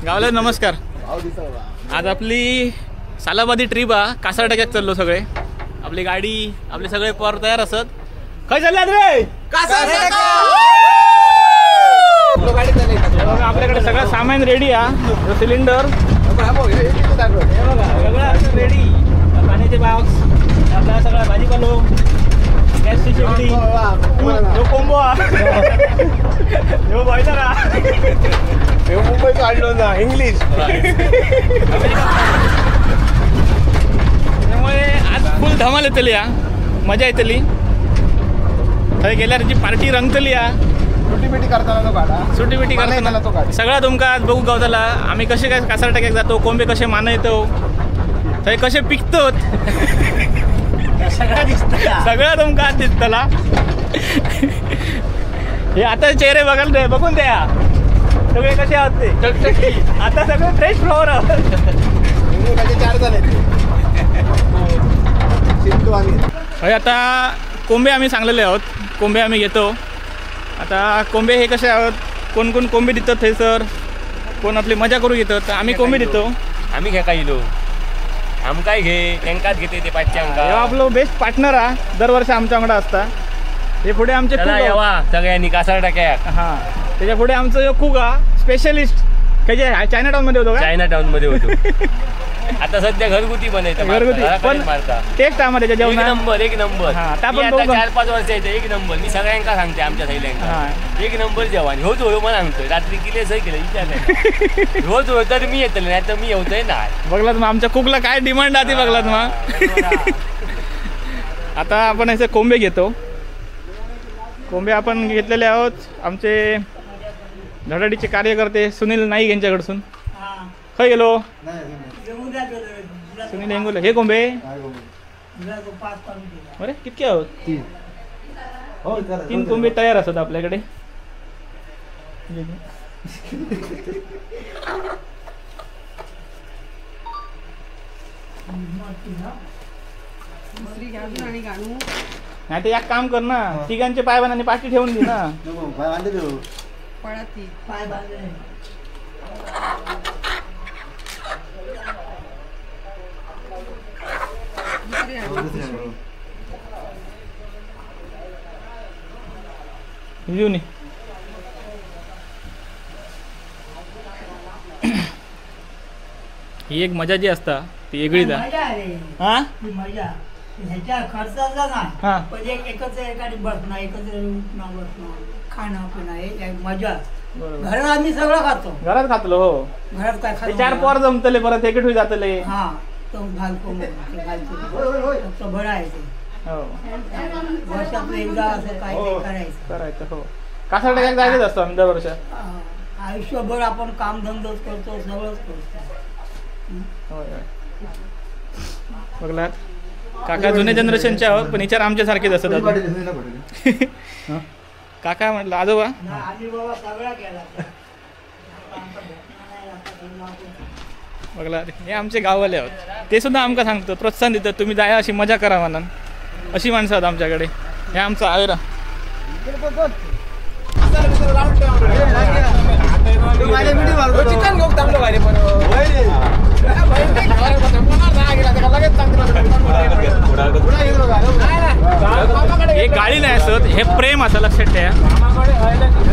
गावला नमस्कार. आज आपली सालाबादी ट्रिप हा कासारटाक्यात चाललो. सगळे आपली गाडी आपले सगळे पोर तयार असत. काय चालले रे? आपल्याकडे सगळं सामान रेडी हा. सिलेंडर सगळं रेडी, पाण्याचे बॉक्स, आपला सगळा भाजीपालो, गॅसची शेगडी, जो कोंबो ह्यो बॉयलर हा, मुंबईत काढलो ना इंग्लिश. त्यामुळे आज फुल धमाल येतली हा, मजा येतली. थंय गेल्यार जी पार्टी रंगतली हा. सुटी करताना तो काढा, सुटी बिटी करताना तो काढा. सगळा तुमका आज बघू गावताला आम्ही कसे काय कासारटाक्याक जातो, कोंबे कसे मानयतो, थंय कसे पिकतो, सगळं दिसतं. सगळं तुमका आज दिसतला. हे आता चेहरे बघाल रे, बघून द्या सगळे कसे आहात ते. आता सगळे फ्रेश फ्लॉवर आहोत. चार झाले. आता कोंबे आम्ही सांगलेले आहोत, कोंबे आम्ही घेतो. आता कोंबे हे कसे आहोत, कोण कोण कोंबे देतात थंयसर, कोण आपली मजा करू घेतात. तर आम्ही कोंबे देतो. आम्ही घे काही लो आमकाय घे तेंकाच घेते ते पाचशे. आपलो बेस्ट पार्टनर हा, दरवर्षी आमच्या वांगडा असता. हे पुढे आमचे सगळ्यांनी कासारटाक्याक. हां, त्याच्या पुढे आमचं कुक हा स्पेशलिस्ट. काय चायना टाउन मध्ये होतो का? चायना टाउन मध्ये होतो. आता सध्या घरगुती बनायचं, घरगुती पण टेस्ट आहे त्याच्या जेवणात. एक नंबर, एक नंबर. आता 4-5 वर्ष येते एक नंबर. मी सगळ्यांका सांगते आमच्या सैल्यांका, एक नंबर जेवण. ह्योच होयो मला सांगतोय, रात्री किले सही केलं विचारलं. ह्योच होयो तर मी येतले, नाही तर मी येवतोय ना. बघलात मग आमच्या कुकला काय डिमांड आहे बघलात मग. आता आपण असे कोंबे घेतो. कोंबे आपण घेतलेले आहोत आमचे धडाडीचे कार्यकर्ते सुनील नाईक यांच्याकडसून. खंय गेलो सुनील हेंगुले? हे कोंबे अरे कितके आहोत? 3 कोंबे तयार असतात आपल्याकडे. नाही तर एक काम कर ना, तिघांचे पाय बांध आणि पाठी ठेवून दे ना. ही एक मजा जी असता ती वेगळीच. हा मजा ह्याच्या खर्चाचा नाही, पण एकत्र एकाने बसणं, एकत्र उठणं बसणं, खाणं पिणं, हे मजा. घरात आम्ही सगळं खातो. घरात खातलो हो. घरात काय खातो? 4 पोर जमतले, परत एकट होई जातले. हा, तो घालतो घालतो बरं आहे ते. वर्षात एकदा असं काय करायचं करायचं. हो, कासारटाक्याक जायचंच असतो आम्ही दरवर्षी. आयुष्यभर आपण कामधंदोच करतो, सगळंच करतो. बघलात काका जुन्या जनरेशनचे आहोत, पण विचार आमच्यासारखेच असतात. काका म्हटलं आजोबा बघला हे आमचे गाववाले आहोत, ते सुद्धा आमका सांगतो, प्रोत्साहन देतात, तुम्ही जाया अशी मजा करा म्हणून. अशी माणसं आहोत आमच्याकडे. हे आमचं आवेरा. हे गाळी नाही असत, हे प्रेम असं लक्षात ठेवा.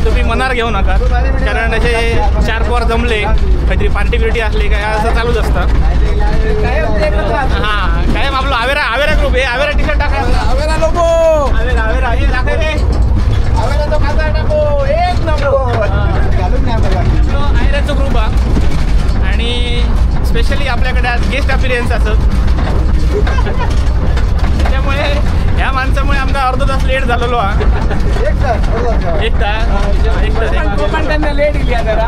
तुम्ही मनार घेऊ नका, कारण असे 4 पोर जमले काहीतरी पार्टी बिर्टी असली काय असं चालूच असतं. हां, काय आपलं आवेरा आवेरा ग्रुप हे आवेरा टी शर्ट टाका. आवेरा लोगो, आवेरा आवेरा हे टाका रे. आवेरा तो कासा टाको, एक नंबर. आयराचा ग्रुप हा. आणि स्पेशली आपल्याकडे आज गेस्ट अपिरियन्स असत, त्यामुळे ह्या माणसामुळे आमचा अर्धा तास लेट झालेलो हा. एक तास कोकण कन्या लेट इली जरा,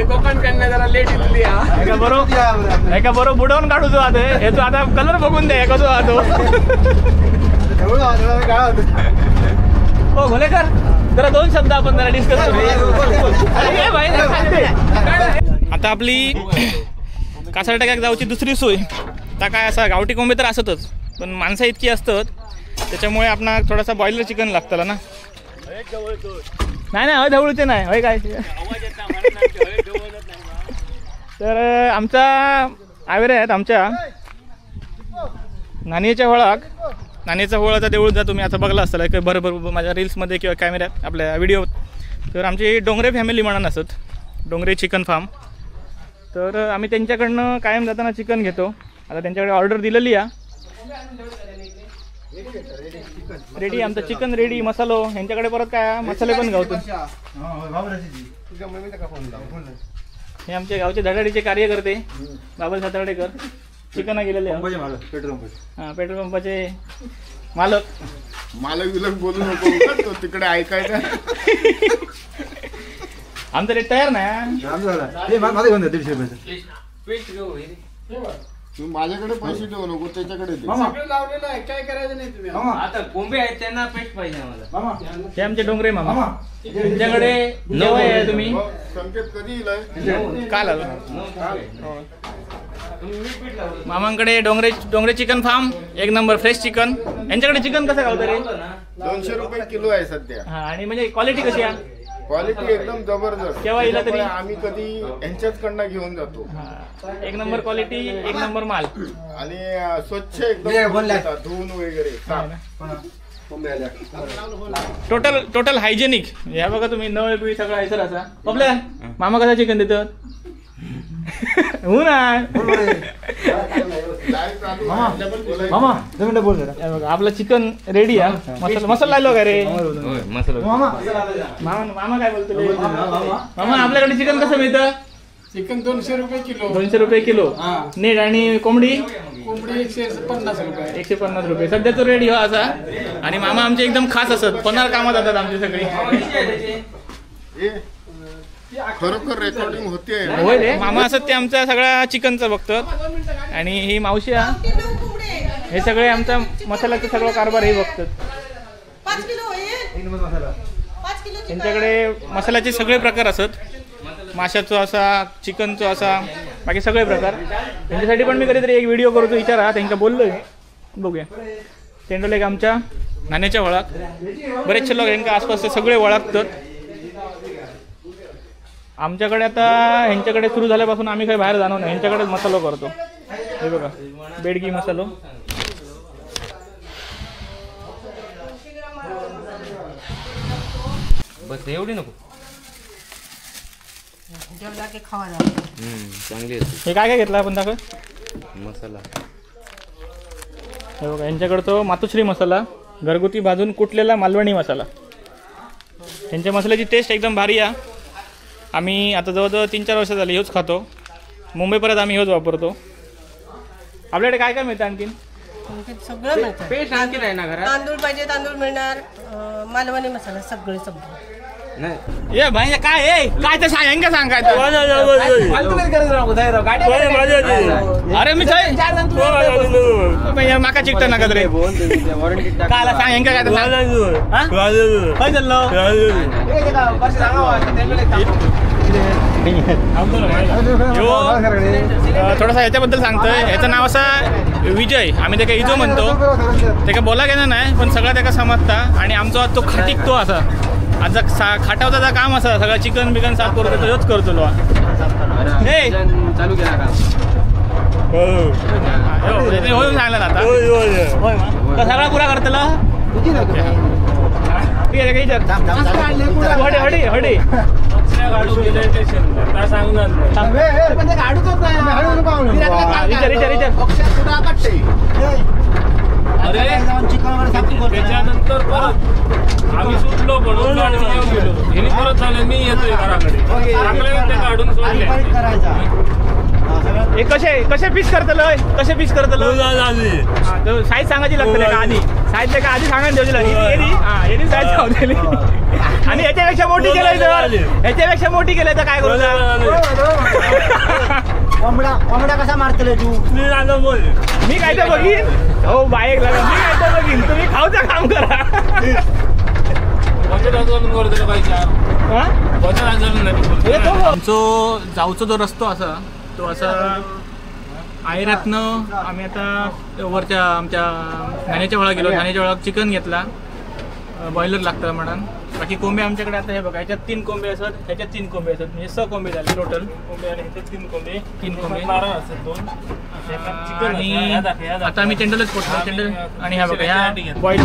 कोकण कन्या जरा लेट इली. बरोबर एका बरोबर बुडवून काढू तो आता. हेचो आता कलर बघून दे कसो हा तो. हो घोलेकर जरा 2 शब्द आपण जरा डिस्कस करू. आता आपली कासारटेक्याक जावची दुसरी सोय ता काय असा गावठी कोंबे तर असतच पण माणसं इतकी असतात त्याच्यामुळे आपणाक थोडासा बॉयलर चिकन लागतला ना. नाही नाही हय ढवळूचे नाही हय काय. तर आमचा आवेरे आहेत आमच्या नाणीच्या होळाक, नाणीचा होळाचा देऊळ जा तुम्ही आता बघला असाल काही बरोबर माझ्या रील्समध्ये किंवा कॅमेऱ्यात आपल्या व्हिडिओ. तर आमची डोंगरे फॅमिली म्हणून असत, डोंगरे चिकन फार्म. तर आम्ही त्यांच्याकडनं कायम जाताना चिकन घेतो. आता त्यांच्याकडे ऑर्डर दिलेली आहे रेडी, आमचं चिकन रेडी मसालो ह्यांच्याकडे. परत काय मसाले पण गावतो. हे आमच्या गावचे धडाडीचे कार्यकर्ते बाबा सातारडेकर चिकन गेलेले. हां पेट्रोल पंपाचे मालक. मालक विलक बोलू नको तिकडे ऐकायचं. आमचं रेट तयार नाही. तू माझ्याकडे पैसे देऊ नको त्याच्याकडे दे. लावलेलं आहे काय करायचं नाही तुम्ही. आता कोंबे आहेत त्यांना पेस्ट पाहिजे आम्हाला. हे आमचे डोंगरे मामा त्यांच्याकडे नऊ आहे. तुम्ही संकेत कधी येईल? काल आलो मामांकडे. डोंगरे डोंगरे चिकन फार्म एक नंबर फ्रेश चिकन. यांच्याकडे चिकन कसं गावतं रे? 200 रुपये किलो आहे सध्या. हा आणि म्हणजे क्वालिटी कशी आहे? क्वालिटी एकदम जबरदस्त. केव्हा येईल तरी आम्ही कधी यांच्याचकडनं घेऊन जातो. एक नंबर क्वालिटी, एक नंबर माल आणि स्वच्छ एकदम धुवून वगैरे. Total total hygienic. ह्या बघा तुम्ही नळ बिळ सगळं आहे सर. असा आपल्या मामा कसा चिकन देतात हो ना. बघा आपलं चिकन रेडी आहे. मसाला मसाला लायलो का रे मामा? मामा काय बोलतो मामा? आपल्याकडे चिकन कसं मिळतं? चिकन 200 रुपये किलो. 200 रुपये किलो नेट. आणि कोंबडी? कोंबडी 150 रुपये. 150 रुपये सध्या तो रेडी हो असा. आणि मामा आमचे एकदम खास असत, पन्नार कामात जातात आमची सगळी. खरोखर रेकॉर्डिंग होते होय रे. मामा असत ते आमचा सगळ्या चिकनचं बघतात. आणि ही मावशी हे सगळे आमचा मसाल्याचं सगळं कारभार हे बघतात. त्यांच्याकडे मसाल्याचे सगळे प्रकार असत, माशाचो असा, चिकनचो असा, बाकी सगळे प्रकार. त्यांच्यासाठी पण मी कधीतरी एक व्हिडिओ करतो विचारा त्यांना बोललोय, बघूया. तेंडोल एक आमच्या नाण्याच्या वळाक बरेचसे लोक यांका आसपासचे सगळे वळखतात. आमच्याकडे आता ह्यांच्याकडे सुरू झाल्यापासून आम्ही काही बाहेर जाणार नाही, ह्यांच्याकडेच मसालो करतो. हे बघा बेडगी मसालो. बस एवढी नको चांगली. हे काय काय घेतलं आपण दाखव? मसाला. हे बघा यांच्याकडे तो मातोश्री मसाला, घरगुती भाजून कुटलेला मालवणी मसाला. यांच्या मसाल्याची टेस्ट एकदम भारी आहे. आम्ही आता जवळजवळ 3-4 वर्ष झाली ह्योच खातो. मुंबई परत आम्ही ह्योच वापरतो. आपल्याकडे काय काय मिळतं आणखीन? सगळं मिळतं. पेस्ट आणखीन आहे ना घरात? तांदूळ पाहिजे तांदूळ मिळणार, मालवणी मसाला सगळे सगळं. ए भाई काय ए काय ते सांग का सांग काय? अरे मी माका चिकटा नका रे. काय सांग काय काय चाललो? थोडासा ह्याच्याबद्दल सांगतोय. ह्याचं नाव असा विजय, आम्ही त्याका इजो म्हणतो. त्याका बोला गेला नाही पण सगळं त्याका समजता. आणि आमचो तो खाटीक तो असा आज खाटावचा काम असा सगळं चिकन बिकन साफ करतो तोच करतो. चालू केला का? होऊन सांगला आता सगळा पुरा करतला. त्याच्यानंतर परत आम्ही सुटलो पण गेलो. हिने परत झालं मी येतोय घराकडे काढून सोडले. कसे कसे पीस करतलो? कसे पीस करतलो? साईज सांगायची लागतले का आधी? साईज का आधी सांगा येली साईज सांगतली. आणि ह्याच्यापेक्षा मोठी केलं तर, ह्याच्यापेक्षा मोठी केलं तर काय करू? कोंबडा कोंबडा कसा मारतले तू? मी काय तर बघीन. हो बाईक लागला मी काय तर बघीन, तुम्ही खाऊचं काम करा. आमचो जावचो जो रस्तो असा तो असा आयरातनं आम्ही आता वरच्या आमच्या धान्याच्या वळा गेलो. धान्याच्या वळाक चिकन घेतला, बॉयलर लागतं म्हणून. बाकी कोंबे आमच्याकडे आता हे बघा, ह्याच्यात 3 कोंबे असत, ह्याच्यात 3 कोंबे असत, म्हणजे 6 कोंबे झाले टोटल. कोंबे आणि ह्याच्यात 3 कोंबे, 3 कोंबे, नारळ असत 2, चिकन. आणि आता आम्ही चेंडलच पोचलो. चेंडल आणि ह्या बघा ह्या बॉईल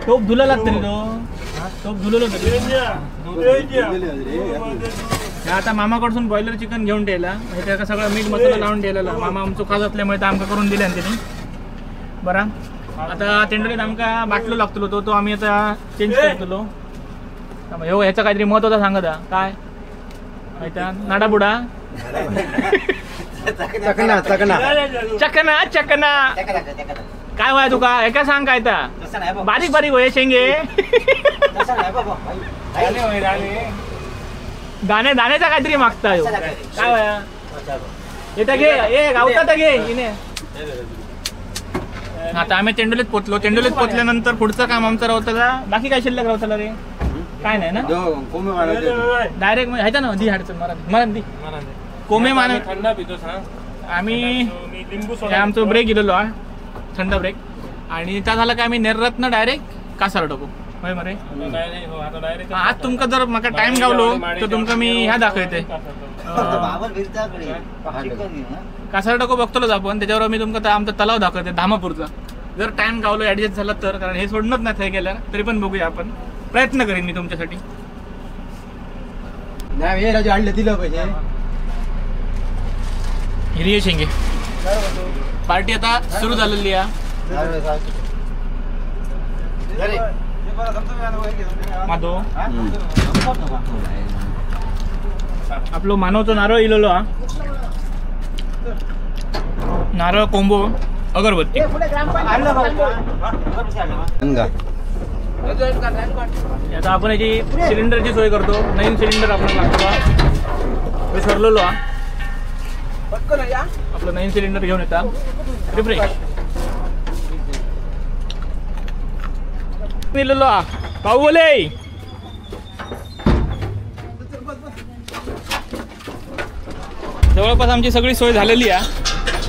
टोप धुला लागतं रे, तो टोप धुलेलो. आता मामाकडसून बॉयलर चिकन घेऊन ठेवला, म्हणजे त्याका सगळं मीठ मसाला लावून ठेवलेला. मामा आमचो खास असल्यामुळे आमका करून दिले त्याने. बरं आता तेंडोलीत आमका बाटलो लागतलो तो तो आम्ही आता चेंज करतलो. हो ह्याचा काहीतरी महत्वाचा सांगत काय माहिती, नाडाबुडा चकना चकना चकना चकना काय व्हाय तुका एका सांग काय ता बारीक बारीक होय शेंगे दाणे दाण्याचा काहीतरी मागता काय व्हाया येता घे ए गावता तर घे इने. आता आम्ही तेंडोलीत पोचलो. तेंडोलीत पोचल्यानंतर पुढचं काम आमचं रावतला, बाकी काय शिल्लक रावतला रे काय नाही ना, डायरेक्ट ह्याचा ना दी हाडचं मरा दी कोमे मान थंड पितो. आम्ही आमचो ब्रेक गेलेलो हा, थंड ब्रेक. आणि त्या झाला काय आम्ही नेररत्न डायरेक्ट कासार टाकू होय मरे. आज तुमका जर म्हाका टाइम गावलो तर तुमका मी ह्या दाखवते कासार टाकू बघतलोच आपण, त्याच्यावर मी तुमका आमचा तलाव दाखवते धामापूरचा. जर टाइम गावलो ॲडजस्ट झाला तर, कारण हे सोडणंच नाही थंय गेल्यावर, तरी पण बघूया आपण, प्रयत्न करीन मी तुमच्यासाठी. हिरवे शेंगे पार्टी आता सुरू झालेली आहे. माधव आपलो मानवचो नारळ इलेलो हा, नारळ कोंबो अगरबत्ती. आता आपण याची सिलेंडरची सोय करतो. नवीन सिलेंडर आपण लागतो विसरलेलो हा, आपलं नवीन सिलेंडर घेऊन येता रिफ्रेश इलेलो हा भाऊ बोले. जवळपास आमची सगळी सोय झालेली आहे.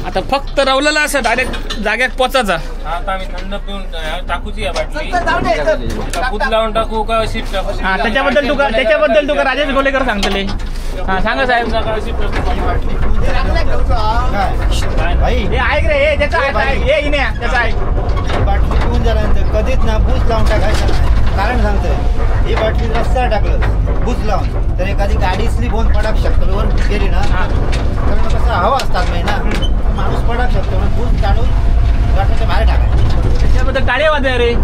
आता फक्त रावलेला असं डायरेक्ट जाग्यात पोचायचा. आता आम्ही थंड पिऊन टाकूची बाटली पूत लावून टाकू का अशी टाकू? हा त्याच्याबद्दल तुका त्याच्याबद्दल तुका राजेश गोलेकर सांगतले. हा सांगा साहेब. हे ऐक रे, हे त्याचा ऐक, हे इन्या त्याचा ऐक. बाटली पिऊन झाल्यानंतर कधीच ना बूज लावून टाकायचं नाही. कारण सांगतोय, ही बाटली रस्त्यावर टाकलं बूज लावून तर एखादी गाडी स्लिप होऊन पडाक शकतो, वर गेली ना कारण कसं हवा असतात नाही ना, माणूस पडाक शकतो, बूज काढून गाठीच्या बाहेर टाकायचं. त्याच्याबद्दल टाळे वाजवा रे,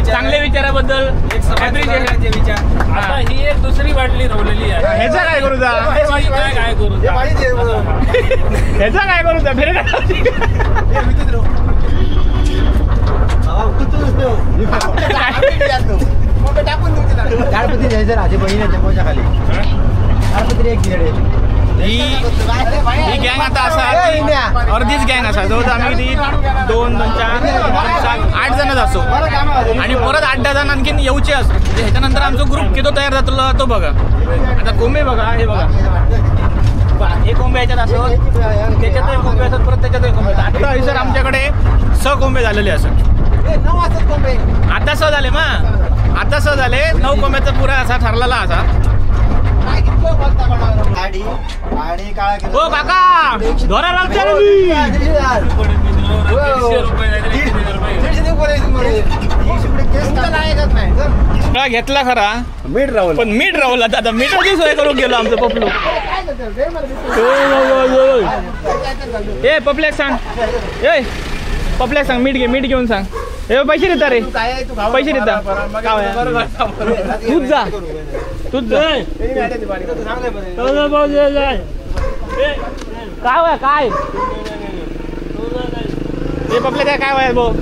चांगले विचाराबद्दल. आता ही एक दुसरी बाटली रवलेली आहे, ह्याचा काय करू जा, काय करू ह्याचा काय करू जा, गणपती द्यायचं राजे बहिणीच्या मोजा खाली गणपती एक ही गँग आता असा अर्धीच गँग असा जवळ आम्ही किती 2 2 4 7 8 जणच असो आणि परत 8-10 जण आणखीन येऊचे असो. म्हणजे ह्याच्यानंतर आमचा ग्रुप किती तयार जातलो तो बघा. आता कोंबे बघा, हे बघा हे कोंबे ह्याच्यात असो, त्याच्यातही कोंबे असत, परत त्याच्यातही कोंबे. आता हयसर आमच्याकडे 6 कोंबे झालेले असत. आता 6 झाले मा, आता 6 झाले. 9 कोंब्याचा पुरा असा ठरलेला असा. हो काका धोरा लावता रे मी. घेतला खरा मीठ रावला, पण मीठ रावला. आता मीठाची सोय करून गेलो आमचं पपलू. ए पपल्याक सांग, ए पपल्याक सांग मीठ घे, मीठ घेऊन सांग. हे पैसे देता रे, पैसे देता. तूच जा, तूच जा. काय वय काय हे पपल्या काय काय वय भाऊ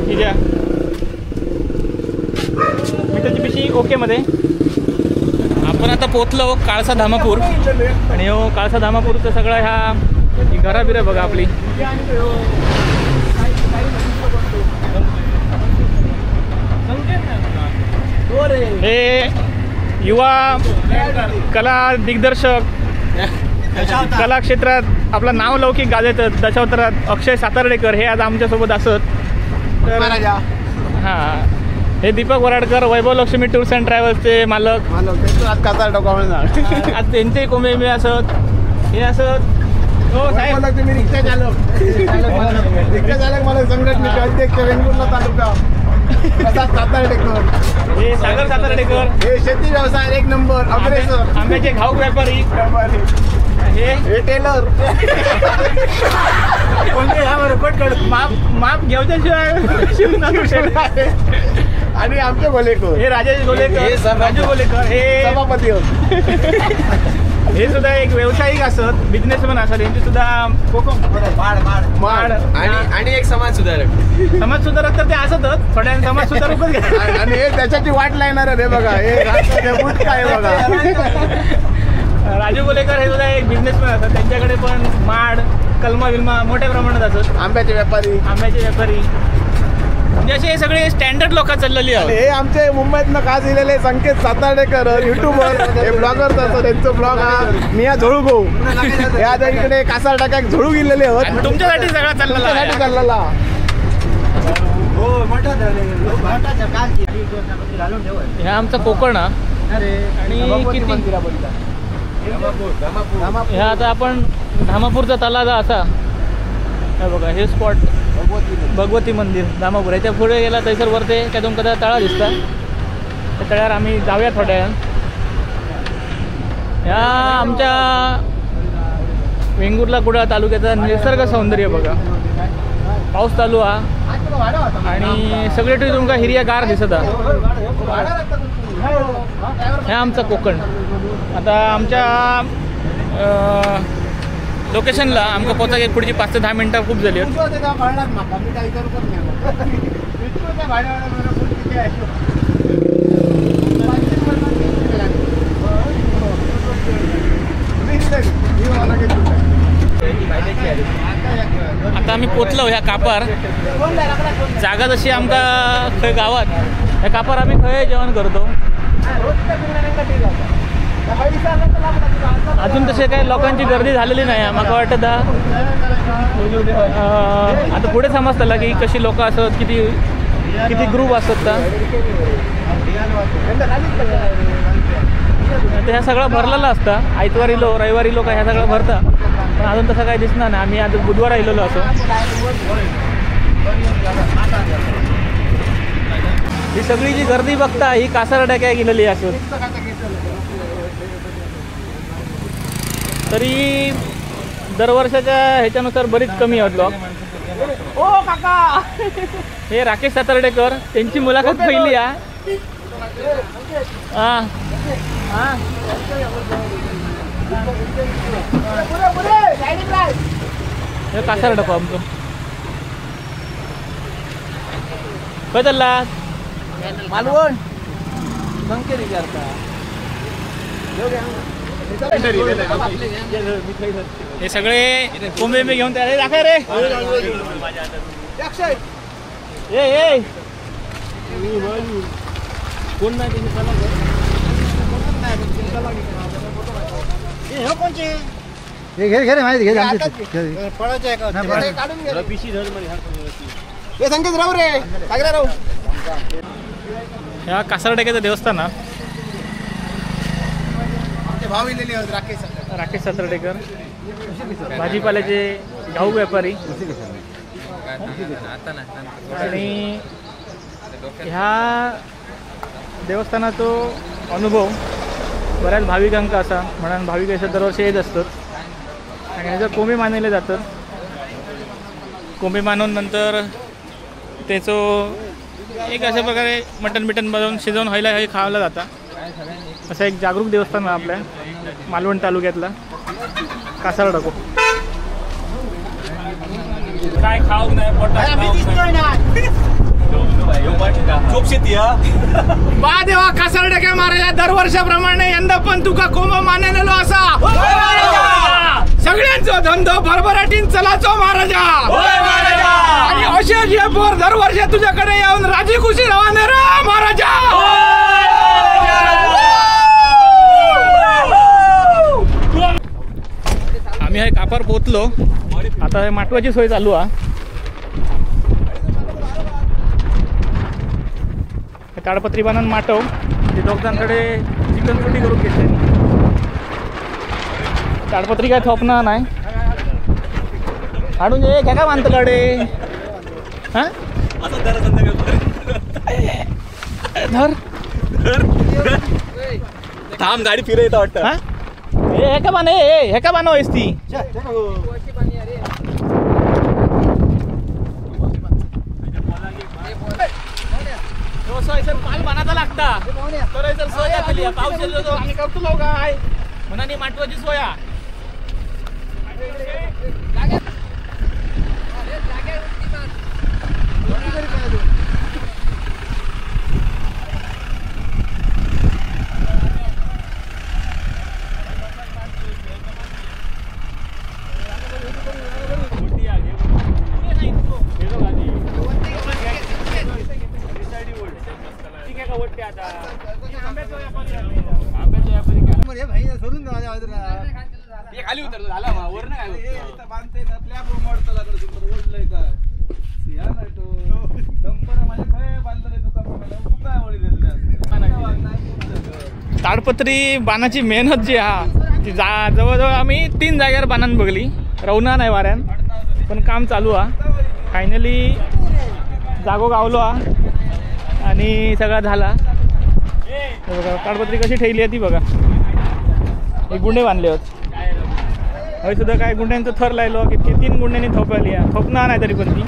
तिच्या मिठाची पिशी ओके मध्ये. आपण आता पोचलो काळसा धामापूर. आणि हो काळसा धामापूरचं सगळं ह्या घरा बिरं बघा आपली. हे युवा कला दिग्दर्शक, कला क्षेत्रात आपलं नाव लौकिक गाजवतात दशावतारात अक्षय सातार्डेकर हे आज आमच्यासोबत असत. तर हां, हे दीपक वराडकर वैभव लक्ष्मी टूर्स अँड ट्रॅव्हल्सचे मालक, आज त्यांचे कोंबे बिंबे असत, हे असत. हो साहेब, तुम्ही रिक्षा चालक, रिक्षा चालक मला संघटनेचे अध्यक्ष वेंगुर्ला तालुका प्रसाद सातार्डेकर, हे सागर सातार्डेकर, हे शेती व्यवसाय एक नंबर अग्रेसर, आंब्याचे घाऊक व्यापारी, हे टेलर, माप माप घेवच्याशिवाय आणि आमचे गोलेकर, हे राजेश गोलेकर, राजू गोलेकर हे सभापती होत. हे सुद्धा एक व्यावसायिक असत, बिझनेसमॅन असत, यांची सुद्धा माड आणि एक समाज सुधारक, समाज सुधारक तर ते असतच, थोड्या समाज सुधारकच. आणि हे त्याच्याची वाट लागणार आहे बघा, हे काय बघा. राजू गोलेकर हे सुद्धा एक बिझनेसमॅन असतात, त्यांच्याकडे पण माड कलमा विलमा मोठ्या प्रमाणात असत, आंब्याचे व्यापारी, आंब्याचे व्यापारी, म्हणजे असे हे सगळे स्टँडर्ड लोक चाललेली आहेत. हे आमचे मुंबईतनं खास दिलेले संकेत सातार्डेकर युट्यूबर, हे ब्लॉगर असतात, त्यांचं ब्लॉग हा मिया झोळू गो, हे आता इकडे कासारटाक्यात झोळू गेलेले होत, तुमच्यासाठी सगळा चाललेला चाललेला. ह्या आमचा कोकण आणि किती ह्या आता आपण धामापूरचा तलाव असा हे बघा, हे स्पॉट भगवती मंदिर धामापूर, ह्याच्या पुढे गेला थंयसर वरते काय तुमकां त्या तळा दिसता, त्या तळ्यार आम्ही जाऊया थोड्या वेळान. ह्या आमच्या वेंगुर्ला कुडाळ तालुक्याचा निसर्ग सौंदर्य बघा. पाऊस चालू हा आणि सगळे तुमकां हिरव्यागार दिसत हा. ह्या आमचा कोकण. आता आमच्या लोकेशनला आमकां पोचाक एक पुढची 5 ते 10 मिनटां खूप झाली. आता आम्ही पोचलो ह्या कापार. जागा जशी आमकां खंय गावात ह्या कापार आम्ही खंय जेवण करतो. अजून तसे काही लोकांची गर्दी झालेली नाही. म्हाका वाटत आता पुढे समजतला की कशी लोक असत, किती किती ग्रुप असत. तर ह्या सगळं भरलेलं असतं. आयतवारी लो रविवारी लोक ह्या सगळं भरता, पण अजून तसं काही दिसणार नाही. आम्ही आज बुधवार आलेलो असो. ही सगळी जी गर्दी बघता ही कासारटाक्या गेलेली असत. तरी दरवर्षाच्या ह्याच्यानुसार बरीच कमी आहेत लोक. ओ काका, हे राकेश सातार्डेकर, त्यांची मुलाखत पहिली आहे. हां हां, हे कासारटाको आमचं. खंय चल्ला? मालवण संकेत विचारता. हे सगळे कोंबे बिंबे घेऊन तयार. दाखव रे. ए कोण नाही घे घे माहिती घे. संकेत राहू रे, सागरा राहू. ह्या कासारटाक्याचं देवस्थान भाव इलेले आहेत राकेश राकेश सातार्डेकर, भाजीपाल्याचे घाऊक व्यापारी. आणि ह्या देवस्थानाचो अनुभव बऱ्याच भाविकांका असा, म्हणून भाविक असे दरवर्षी येत असतात आणि ह्याचं कोंबे मानले जातात. कोंबे मानून नंतर त्याचो एक अशा प्रकारे मटन बिटन बनवून शिजवून व्हायला हे खावलं जातं. असं एक जागरूक देवस्थान आहे आपल्या मालवण तालुक्यातला कासारटाको. काय खाऊ नाही पोटात. बा देवा कासारटाक्या महाराजा, दरवर्षाप्रमाणे यंदा पण तुका कोंबो मानलेलो असा. सगळ्यांचो धंदो भरभराटीन चलाचो महाराजा. आणि असे जे पोर दरवर्षी तुझ्याकडे येऊन राजी खुशी रवाना रे महाराजा. आम्ही हे कापार गावावर पोचलो. आता माटवाची सोय चालू आहे. ताडपत्री बांधून माटव ते दोघांकडे चिकन सुटी करून घेतले. ताडपत्री काय थोपणार नाही हाडून ये काय बांधतो गाडे. हा धर थांब गाडी फिरत वाटतं. हा हे का बाण हे का बाणवायस ती पाल बाणाचा लागता तर सोय जातली. पाऊस येतो आम्ही करतो काय म्हणाली माटवाची सोया. खाली उतरतो झाला वर नाही ताडपत्री बाणाची मेहनत जी हा ती जवळजवळ आम्ही 3 जाग्यावर बाणान बघली. रवना नाही वाऱ्यान पण काम चालू हा. फायनली जागो गावलो हा आणि सगळा झाला. बघा ताडपत्री कशी ठेवली आहे ती बघा. एक गुंडे बांधले होत हय सुद्धा काय गुंड्यांचं थर लायलो कितके 3 गुंड्यांनी थोपली थोपणार नाही तरी पण ती.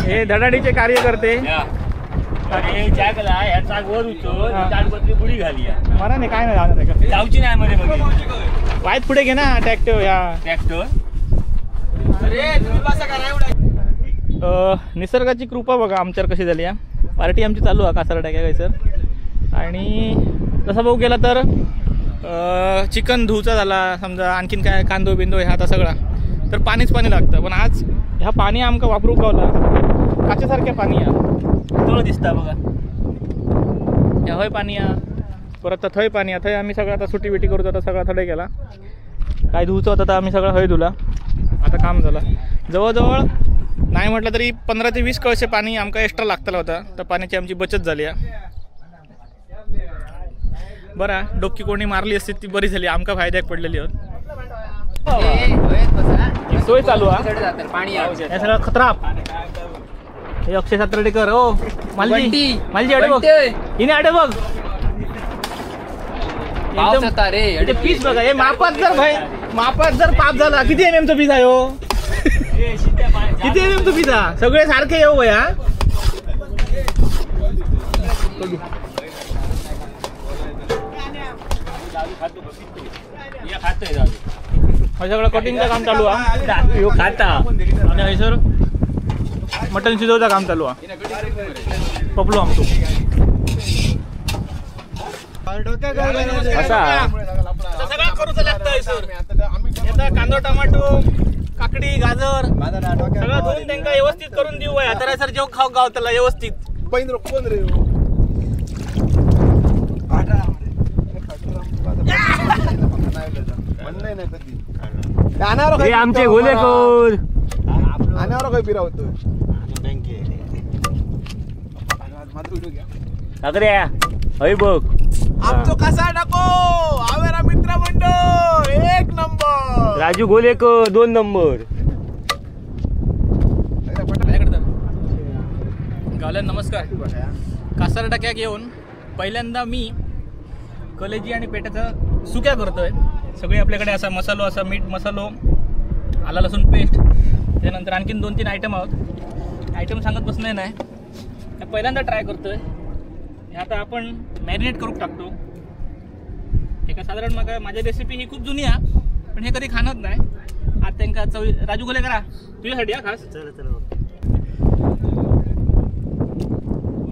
हे धडाडीचे कार्य करते. मला नाही काय नाही जाऊची नाही मध्ये वाईट पुढे घे ना ट्रॅक्टर ह्या ट्रॅक्टर. निसर्गाची कृपा बघा आमच्यावर कशी झाली. पार्टी आमची चालू आहे कासार टाक्या सर. आणि तसा भाऊ गेला तर चिकन धुवचा झाला समजा आणखीन काय कांदो बिंदो ह्या आता सगळा तर पाणीच पाणी लागतं. पण आज ह्या पाणी आमका वापरू गावला काचेसारख्या पाणी या तळ दिसता बघा. ह्या हय पाणी या परत थंय पाणी या. थंय आम्ही सगळं आता सुटी बिटी करू आता सगळा थडे गेला काय धुवचं होतं तर आम्ही सगळं हय धुला. आता काम झालं. जवळजवळ नाही म्हटलं तरी 15 ते 20 कळशे पाणी आमका एक्स्ट्रा लागतलं होता तर पाण्याची आमची बचत झाली. बरं डोकी कोणी मारली असती ती बरी झाली आमका फायद्याक पडलेली होत. सोय चालू हा सगळं खतरा. हे अक्षय सातर्डेकर हो मालजी मालजी अडे बघ हिने अडे बघ पीस बघा. हे मापात जर भाई मापात जर पाप झाला किती एम एमचं पीस आहे हो किती एम एमचं पीस हा सगळे सारखे येऊ भया. सगळं कटिंगचं काम चालू आहे खाता आणि हयसर मटन शिजवचं काम चालू आहे. पपलो आमचो असा सगळं करूच लागतं सर. आता कांदो टमाटो काकडी गाजर सगळं धुवून त्यांना व्यवस्थित करून देऊ. आता सर जेव खाऊ गाव त्याला व्यवस्थित. कोण रे आमचे गोलेकर हय बघ आमचो कसा टाको आवेरा मित्र मंडळ 1 नंबर. राजू गोलेकर 2 नंबर. गावल्या नमस्कार. कासार टाक्याक येऊन पहिल्यांदा मी कलेजी आणि पेट्याचं सुक्या करतोय. सगळे आपल्याकडे असा मसालो असा मीठ मसालो आला लसूण पेस्ट त्यानंतर आणखीन 2-3 आयटम आहोत. आयटम सांगत बसणार नाही पहिल्यांदा ट्राय करतोय. हे आता आपण मॅरिनेट करून टाकतो. एका साधारण मग माझी रेसिपी ही खूप जुनी आहे पण हे कधी खाणत नाही. आता त्यांका चवी राजू गोले करा तुझ्यासाठी हा खास. चल चल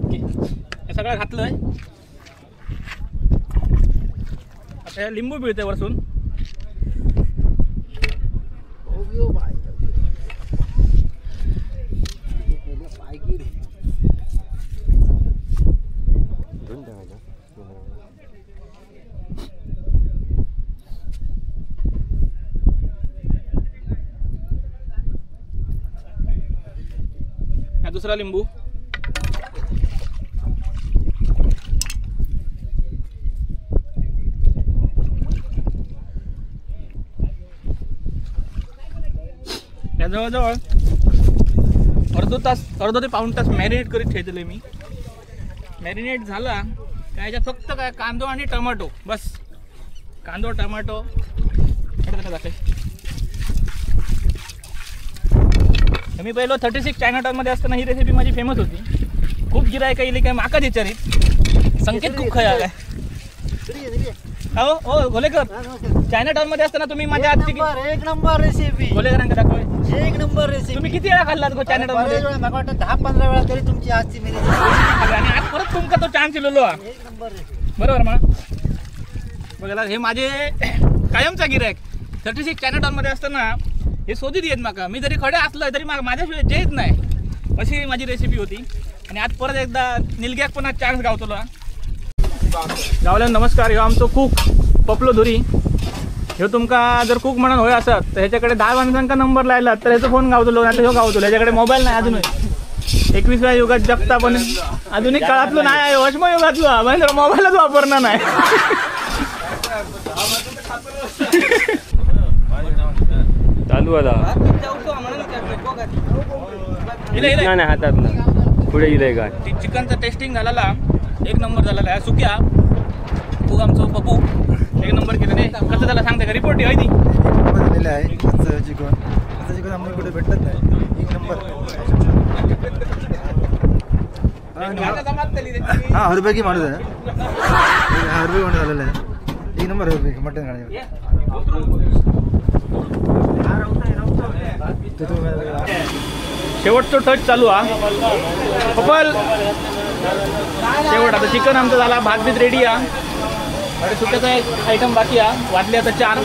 ओके हे सगळं घातलंय. आता लिंबू पिळते वरसून. दुसरा लिंबू. त्या जवळजवळ अर्धो तास, अर्धो ते पाऊण तास मॅरिनेट करीत ठेवले मी. मॅरिनेट झाला काय याच्यात फक्त काय कांदो आणि टमाटो, बस. कांदो टमाटो दाखव. मी पहिलो 36 चायना टाउनमध्ये असताना ही रेसिपी माझी फेमस होती. खूप गिरायक येईल काय माकाच विचारित संकेत खूप खया काय. हो हो घोलेकर, चायना टाउन मध्ये असताना तुम्ही माझ्या आजची एक नंबर रेसिपी घोलेकरांका दाखव. एक नंबर रेसिपी. तुम्ही किती वेळा खाल्लात गो चायना टाउन मध्ये? मला वाटतं 10-15 वेळा तरी तुमची आजची मी रेसिपी. आणि आज परत तुमका तो चान्स दिलेलो. एक नंबर रेसिपी. बरोबर मा. बघा हे माझे कायमचा गिरायक 36 चायना टाउन मध्ये असताना हे शोधित येत माका. मी जरी खडे असलो तरी माझ्याशिवाय जेत नाही, अशी माझी रेसिपी होती. आणि आज परत एकदा निलग्याक पण आज चान्स गावतलो. गावल्या नमस्कार. ह्यो आमचो कूक पपलो धुरी. ह्यो तुमका जर कूक म्हणून होय असत तर ह्याच्याकडे 10 माणसांका नंबर लायला तर ह्याचा फोन गावतलो, नाही तर ह्यो गावतलो. ह्याच्याकडे मोबाईल नाही अजूनही. 21व्या युगात जगता पण आधुनिक काळातलो नाही, वशम युगातलो म्हणजे मोबाईलच वापरणार नाही. चालू आता हातात ना पुढे इले काय. चिकनचं टेस्टिंग झालेला एक नंबर झालेला आहे. सुक्या तू आमचो पप्पू एक नंबर केलं नाही. कसं झालं सांगते का रिपोर्ट आहे ती झालेलं आहे. चिकन असं चिकन आम्हाला कुठे भेटत नाही. एक नंबर. हा हरपैकी माणूस आहे, हरपैकी माणूस झालेला आहे. एक नंबर हरपैकी मटन खाणे. शेवटचं टच चालू हा पपल. शेवट आता चिकन आमचं झाला, भात बीत रेडी हा. अरे सुक्याचा एक आयटम बाकी हा. वाटले आता 4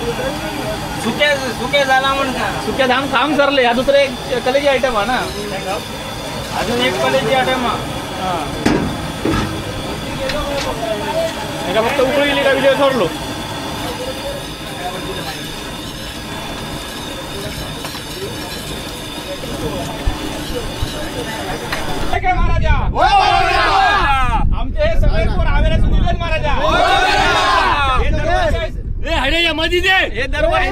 सुक्या. सुक्या झाला म्हणून सुक्या धाम खाम सरले. हा दुसरं एक कलेजी आयटम हा ना, अजून एक कलेजी आयटम हा. एका फक्त उकळी गेली का विजय सोडलो. महाराजा आमचे सगळे पोर आवेरातून दिले महाराजा. हे दरवर्षी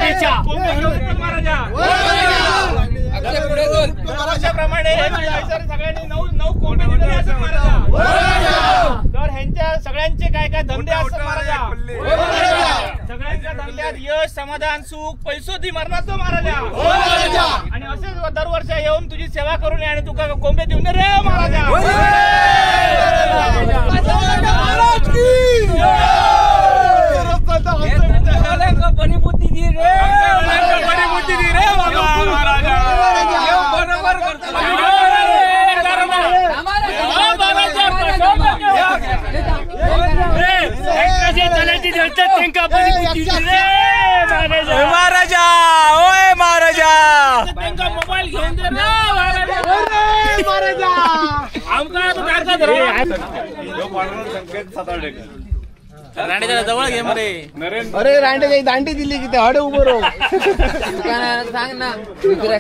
महाराजा प्रमाणे सगळ्यांनी 9 कोंबे दिलेले असतात महाराजा. तर ह्यांच्या सगळ्यांचे काय काय धंदे असतात महाराजा. सगळ्यांच्या धंद्यात यश, समाधान, सुख, पैसो दी मरणाचो महाराजा. आणि असेच दरवर्षी येऊन तुझी सेवा करून आणि तुका कोंबे देऊन रे महाराजा. महाराजा ओय महाराजा मोबाईल घेऊन दे महाराजा. राणीच्या जवळ घे मध्ये. अरे रांडे दांडी दिली की ते हडे उभं राहू. सांग ना तुझा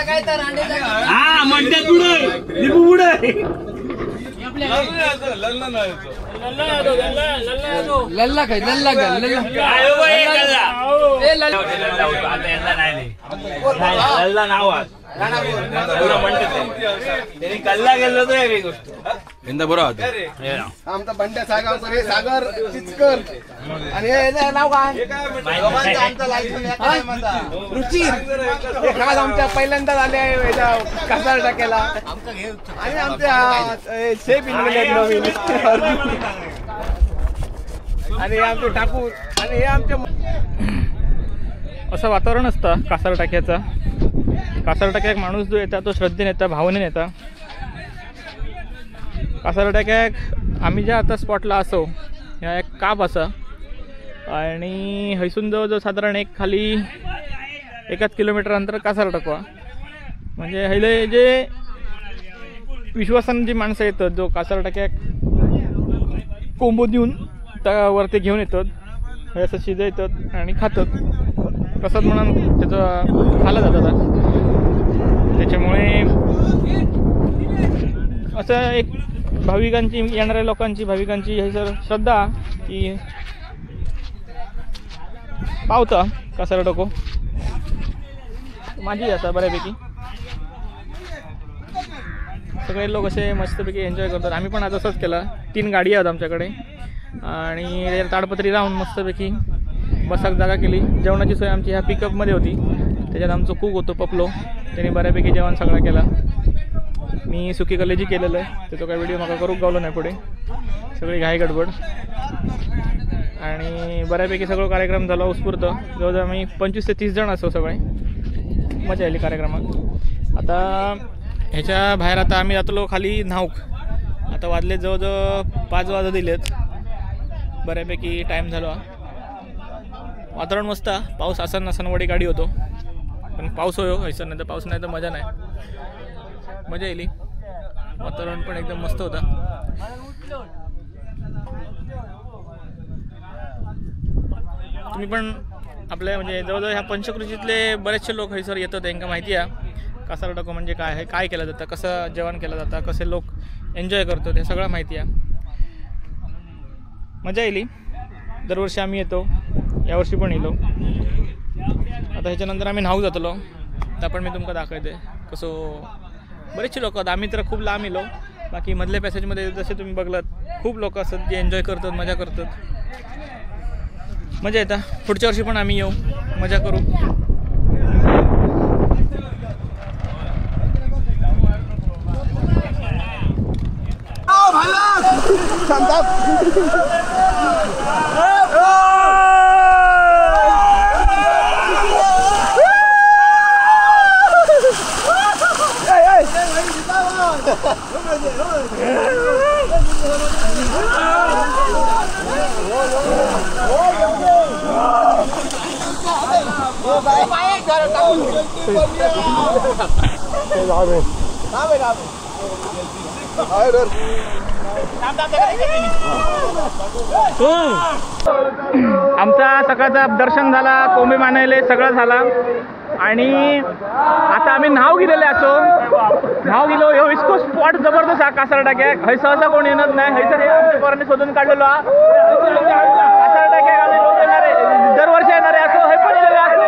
काय तर लल्ला काय लल्ला लल्ला नाव कल्ला गेलो तो वेगळी गोष्ट. यंदा बरं होतं आमचा बंड्या सागावकर, हे सागर चिचकर आणि हे नाव काय आमचा रुचिर, हे खास आमच्या पहिल्यांदाच आले आहे कसार टाक्याला. आणि आमच्या शेफ इनले नवीन आणि हे आमचे ठाकूर आणि हे आमचे. असं वातावरण असतं कासार टाक्याचा. कासार टाक्याक माणूस जो येता तो श्रद्धेने येता, भावनेने येता. कासार टाक्याक आम्ही ज्या आता स्पॉटला असो ह्या एक काप आसा आणि हयसून जवळजवळ साधारण एक खाली 1 किलोमीटर अंतर कासार टाकवा. म्हणजे हयले जे विश्वासान जी माणसं येतात जो कासार टाक्याक कोंबो देऊन त्या वरती घेऊन येतात, हे असं शिजयतात आणि खातात. प्रसाद म्हणून त्याचं खाल्लं जातं. त्याच्यामुळे असं एक भाविकांची येणाऱ्या लोकांची भाविकांची हे सर श्रद्धा की पावता कासार टाको माझी आता बऱ्यापैकी सगळे लोक असे मस्तपैकी एन्जॉय करतात. आम्ही पण आज असंच केलं. 3 गाडी आहेत आमच्याकडे आणि ताडपत्री राहून मस्तपैकी बसाक जागा केली. जेवणाची सोय आमची ह्या पिकअपमध्ये होती. त्याच्यात आमचं कुक होतो पपलो, त्याने बऱ्यापैकी जेवण सगळं केलं. मी सुकी कलेजी केलेलं आहे, त्याचा काय व्हिडिओ माका करूक गावलो नाही पुढे, सगळी घाई गडबड. आणि बऱ्यापैकी सगळं कार्यक्रम झाला उत्स्फूर्त. जवळजवळ आम्ही 25 ते 30 जण असो सगळे, मजा आली कार्यक्रमात. आता ह्याच्या बाहेर आता आम्ही जातलो खाली न्हावक. आता वाजले जवळजवळ 5 वाजत दिलेत, बऱ्यापैकी टाईम झाला. वातावरण मस्त, पाऊस असन नसन वडी गाडी होतो, पण पाऊस होयो हयसर, नाही तर पाऊस नाही तर मजा नाही. मजा येईल. वातावरण पण एकदम मस्त होता. तुम्ही पण आपल्या म्हणजे जवळजवळ ह्या पंचकृषीतले बरेचसे लोक हयसर येतात, त्यांना माहिती आहे कासार टाको म्हणजे काय आहे, काय केलं जातं, कसं जेवण केलं जातं, कसे लोक एन्जॉय करतात, हे सगळं माहिती आहे. मजा येईल. दरवर्षी आम्ही येतो, यावर्षी पण येलो. आता ह्याच्यानंतर आम्ही न्हावू जातलो, त्या पण मी तुमका दाखवते कसं. बरेचसे लोक आहेत, आम्ही तर खूप लांब येलो. बाकी मधल्या पॅसेजमध्ये जसे तुम्ही बघलात खूप लोक असतात जे एन्जॉय करतात, मजा करतात, मजा येतात. पुढच्या वर्षी पण आम्ही येऊ, मजा करू. आमचा सकाळचा दर्शन झाला, कोंबे मानायले सगळं झाला आणि आता आम्ही न्हाव गेलेले असो. न्हाव गेलो, ह्यो इतको स्पॉट जबरदस्त हा कासार टाक्याक. हय सहसा कोण येणार नाही, हयसर हे आमच्या पोरांनी शोधून काढलेलो हा कासार टाक्याक. आम्ही रोज येणारे, दरवर्षी येणारे असो, हे पण येलेले असो.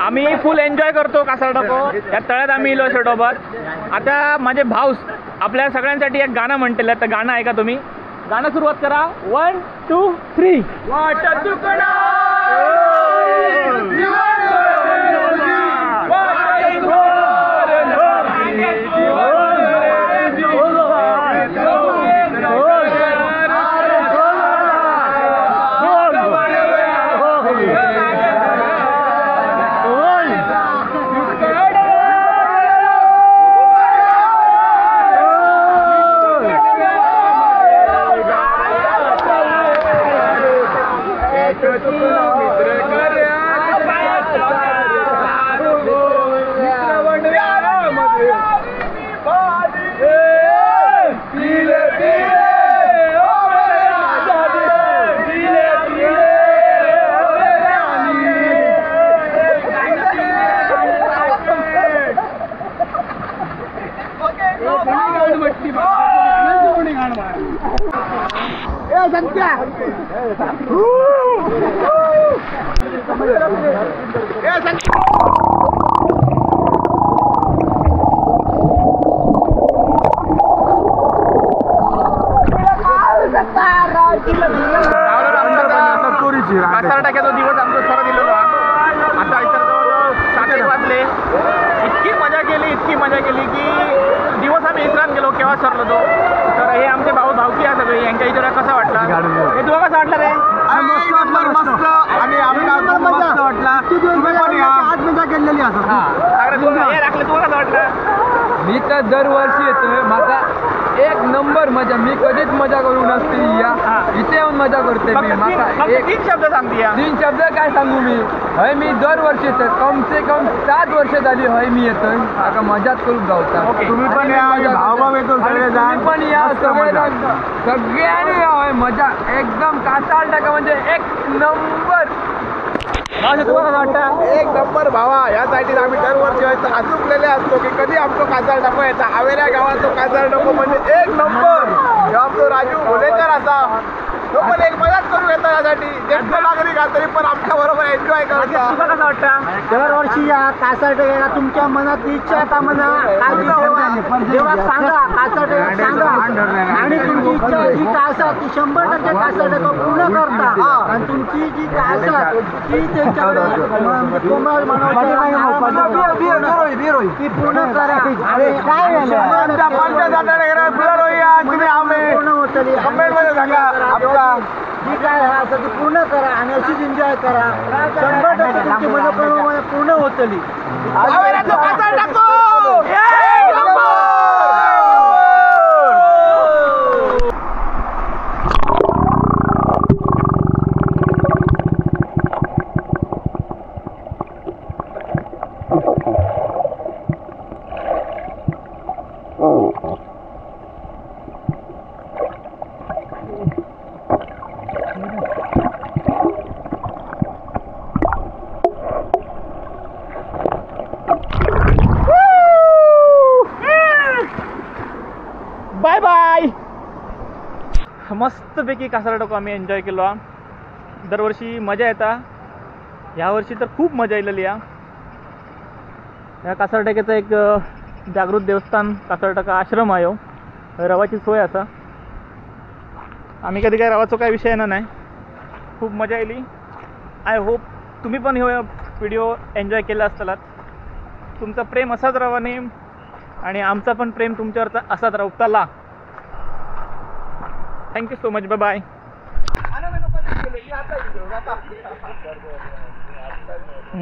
आम्ही फुल एन्जॉय करतो कासार टाको. या तळ्यात आम्ही इलो सोबत. आता माझे भाऊस आपल्या सगळ्यांसाठी एक गाणं म्हणतील, तर गाणं ऐका तुम्ही. गाणं सुरुवात करा. 1 2 3. वाट तुकडा कासार टाक्याचा दिवस आमचा सर दिलेलो. आता इतर जवळजवळ 7 वाजले. इतकी मजा केली, इतकी मजा केली की दिवस आम्ही विसरान गेलो केव्हा सरलो तो. तर हे आमचे भाऊ भावकी आहे सगळे, यांच्या इथे कसा वाटला हे तुला कसं वाटलं रे? मस्त आणि मस्त वाटला. आज मजा केलेली असं राखलं, तुला कसं वाटलं? मी तर दरवर्षी येतोय, माझा एक नंबर मजा. मी कधीच मजा करू नसते या, इथे येऊन मजा करते मी. माका तीन शब्द सांगते. 3 शब्द काय सांगू मी? हय मी दरवर्षी येतोय, कमसे कम 7 वर्ष झाली हय मी येतोय. माका मजाच करूक गावता. तुम्ही पण या, भावभाव येतो सगळेजण. पण या सगळेजण, सगळ्यांनी या. हय मजा एकदम कासार टाका, म्हणजे एक नंबर. तुम्हाला कसं वाटतं? एक नंबर भावा. यासाठी आम्ही दरवर्षी अचुकलेले असतो की कधी आमचो कासार टाको येता. आवेऱ्या गावात कासार टाको म्हणजे एक नंबर. आमचो राजू भोलेकर असा तो पण एक मजाच करू येतो यासाठी. ज्येष्ठ नागरिक तरी पण आमच्या बरोबर एन्जॉय करता. तुला कसं वाटतं? दरवर्षी या कासार टाक्याला तुमच्या मनात इच्छा का म्हणा देवा सांगा, कासार टाक्याला सांगा आणि तुमची इच्छा जी काय असा ती 100% कासार टाका पूर्ण करता. आणि तुमची जी काय असा ती त्यांच्याकडे ती पूर्ण करा. पूर्ण होतली जी काय हा असं ती पूर्ण करा आणि अशीच एन्जॉय करा. 100% तुमची मनोकामना पूर्ण होतली. Bye bye. मस्तपैकी कासार टाको आम्ही एन्जॉय केलो. दरवर्षी मजा येता, ह्या वर्षी तर खूप मजा येलेली. ह्या कासारटाक्याचं एक जागृत देवस्थान कासारटाका आश्रम आहे. रवाची सोय असा. आम्ही कधी काय रवाचो काय विषय येणार नाही. खूप मजा आली. I hope तुम्ही पण हे व्हिडिओ एन्जॉय केला असतालात. तुमचा प्रेम असाच रवाने आणि आमचा पण प्रेम तुमच्यावरचा असाच रावताला. Thank you so much. Bye bye.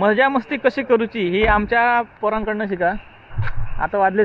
मजा मस्ती कशी करूची ही आमच्या पोरांकडनं शिका. आता वाजले